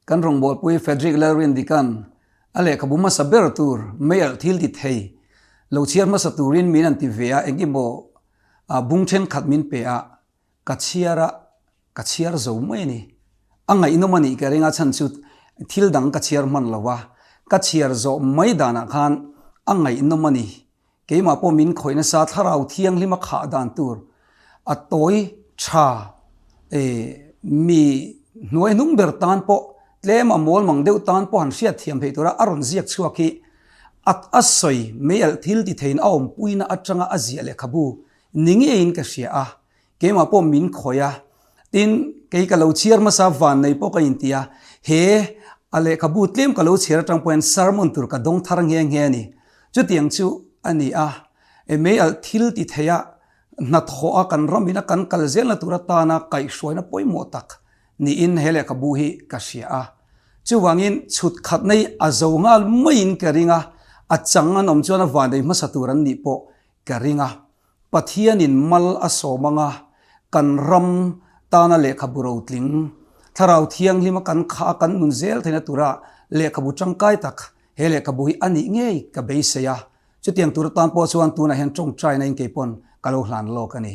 Kan rawngbawlpui Frederick Lalrindikan a lehkhabu hmasa ber tur meialh thil ti thei lo chhiar hmasa turin min an ti ve a, eng emaw bung thenkhat min pe a, ka chhiar a, ka chhiar zo mai a ni. A ngaihnawm a nih ka ring a chhan chu thil dang ka chhiar hman lo a, ka chhiar zawh mai danah khan a ngaihnawm a ni. Keimah pawh min khawih nasa thlarau thianghlim a khah dan tur a tawi tha e mi hnuai hnung ber tan pawh tlem a mawl mang deuh tan pawh han hriat thiam theih tura a rawn ziak chhuak hi a a sawi mei alh thil ti theiin a awmpuina atanga a ziah lehkhabu ni ngeiin ka hria a. Keimah pawh min khawih a, tin, kei ka lo chhiar hmasa van nei pawh ka inti a, he a lehkhabu tlem ka lo chhiar atang pawh hian sermon tur ka dawng thar nghe nghe a ni. Chutiang chu a ni a, e mei alh thil ti thei a, hnathawh a kan ram ina kan kal zelna tur atana kaihhruaina pawimawh tak niin he lehkhabu hi ka hria a. Chuvangin chhut khat nei a zo nghal maiin ka ring a, a chang an awm chuan a van nei hmasa tur an nih pawh ka ring a. Pathianin mal a sawm anga kan ram tana lehkhabu rotling, Thlarau Thianghlima kan khah a kan nun zel theihna tura lehkhabu tangkai tak he lehkhabu hi a nih ngei ka beisei a. Chutiang tur atan pawh chuan tunah hian tawngtaina in kei pawn ka lo hlan lawk a ni.